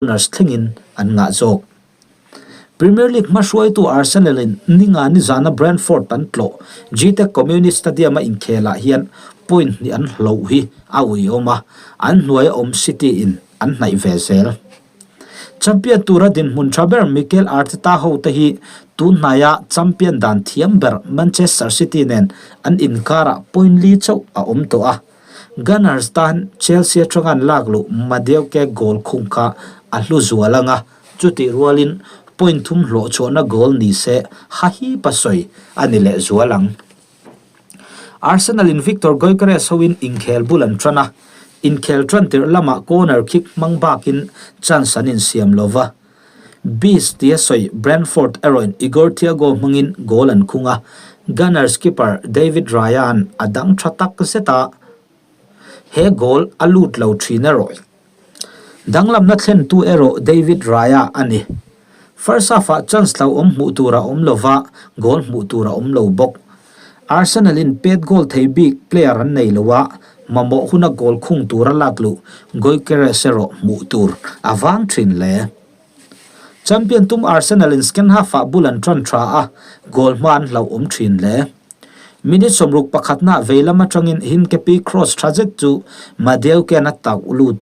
Gunners thlengin an ngah zawk. Premier League hmahruaitu Arsenal-in ninga nizana Brentford an tlawh Gtech Community Stadium-a inkhelah hian point hnih an hloh hi a uiawm a, an hnuaia awm City-in an hnaih ve zel. Champion tura dinhmun tha ber Mikel Arteta hote hi tun hnaia champion dan thiam ber Manchester City nen an inkarah point li chauh a awm tawh a. Gunners tan Chelsea atanga an lak luh Madueke goal khung kha a hlu zual ang a, chutih rualin point thum hlawh chhuahna goal ni se hahipa sawi a ni leh zual ang. Arsenal in Victor Gyökeres hoin inkhel bul an tan a, inkhel tan tirh lamah corner kick hmang bakin chance an insiam lo va. Beast tia sawi Brentford erawhin Igor Thiago hmangin goal an khung a, Gunners keeper David Raya-a'n a dang tha tak zet a, he goal a lut lo thin erawh. Danglamna thlentu erawh David Raya a ni. First half-ah chance hlauhawm hmuh tur a awm lova, goal hmuh tur a awm lo bawk. Arsenal-in pet goal thei bik player an nei lo a, mamawh huna goal khung tura lak luh Gyökeres erawh hmuh tur a vang thin hle. Champion tum Arsenal-in second half-ah bul an tan tha a, goal hma an hlauhawm thin hle. Minute 61 na veilam atangin Hincapié cross tha zet chu Madueke-a'n a tauh lut.